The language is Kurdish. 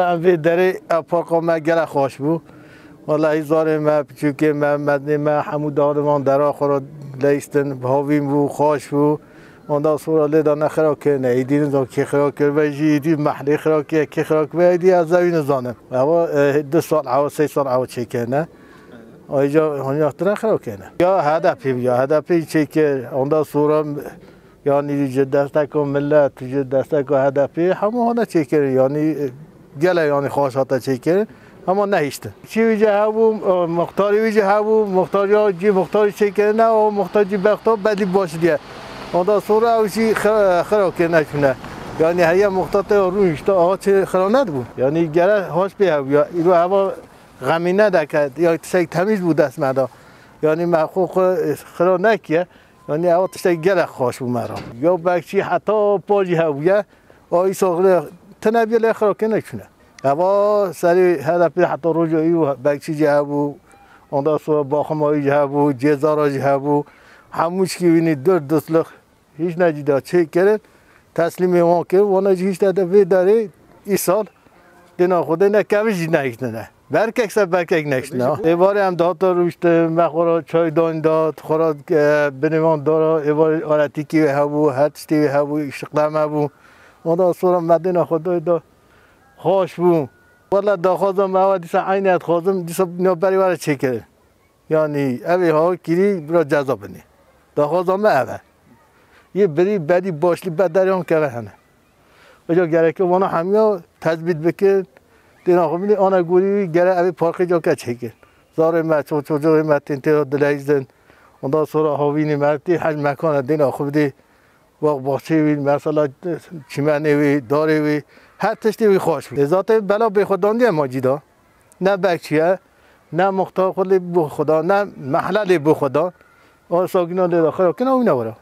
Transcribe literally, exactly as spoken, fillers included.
Em vê derê ev parka me gelek xweş bû. Wellahî zarê me, piçûkê me, meznê me hemû dane van dera xwe re leyistin, havîn bû, xweş bû. Ondan sonra lê dane xira kirine. Êdî nizam kê xira kiribe jî, êdî mehlê xira kiriye, kê xira kiribe, êdî ez ew nizanim. Ewa, e, du sal ewa, sê sal ewa çêkirine. Ayrıca hanya tine xira kirine. Ya H D P, ya H D P çêkir. Ondan sonra yani ji desteka millet, ji desteka H D P hemû hane çêkirin. Yani, e, gele yani xweş hate çêkirin. Ama nehiştin. Çi wî jî hebû, e, muxtarî wî jî hebû, muxtariya cî muxtarî çêkirine, o muxtar cî bexta bedî baş diye. Ondan sonra ew jî xira, xira kirine çûne. Yani heye muxtar te rûn işte ağa çê xira nedibû. Yani gele haş pê hebû ya. Îro heva xemî nedeke, ya tiştek temîz bû dest me de. Yani me xwe xwe xira nekiye. Yani ew tiştek gelek xweş bû me re. Ya bekçî heta pa jî hebûye. O îsa xwe tine bîye lê xira kê neçûne. Eva serê H D P heta roja îro bekçî jî hebû. Ondan sonra Baxima jî hebû, Cêzara jî hebû. Hemû çikî wînî dört dustlik. Hiç ne cîda çêkirin, teslîmê wan kir, wana jî hiç ne de vê derê îsal dêna Xwedê ne kevin jî nehiştine. Berkek ser berkek nehiştine. Êvarê em dihata rûştin, me xwe re çay dan da, xwe re, e, binê wan dara, êvarê aletîkî wê hebû, her tiştê wê hebû, îşiqlem hebû. Ondan sonra me dêna Xwedê da xweş bû. Wela daxwaza me ew e, dîsa eynî ez dixwazim, dîsa navberê we re çêkirin. Yani evê ha kirî bira ceza binê. Daxwaza me ev e. Yê birî bedî başlî be deryan keve hene. Eca gereke vana hemiya tezbît bikin. Dêna xwe bidê ana gorî wî gere evê parkê ca ke çêkin. Zarê me, ço-, çocuğê me tên tê dileyizin. Ondan sonra havînê me tê hec mekane dêna xwe bidê. Waq baxçeyê wî, mesela çimenê wî, darê wî, her tiştê wî xweş bû. Lê zaten bela bêxwedandiye ma cî da. Ne bekçiye, ne muxtar xwe lê bû xweda, ne mehle lê bû xweda. O sakîna lê de xira kina wî ne were.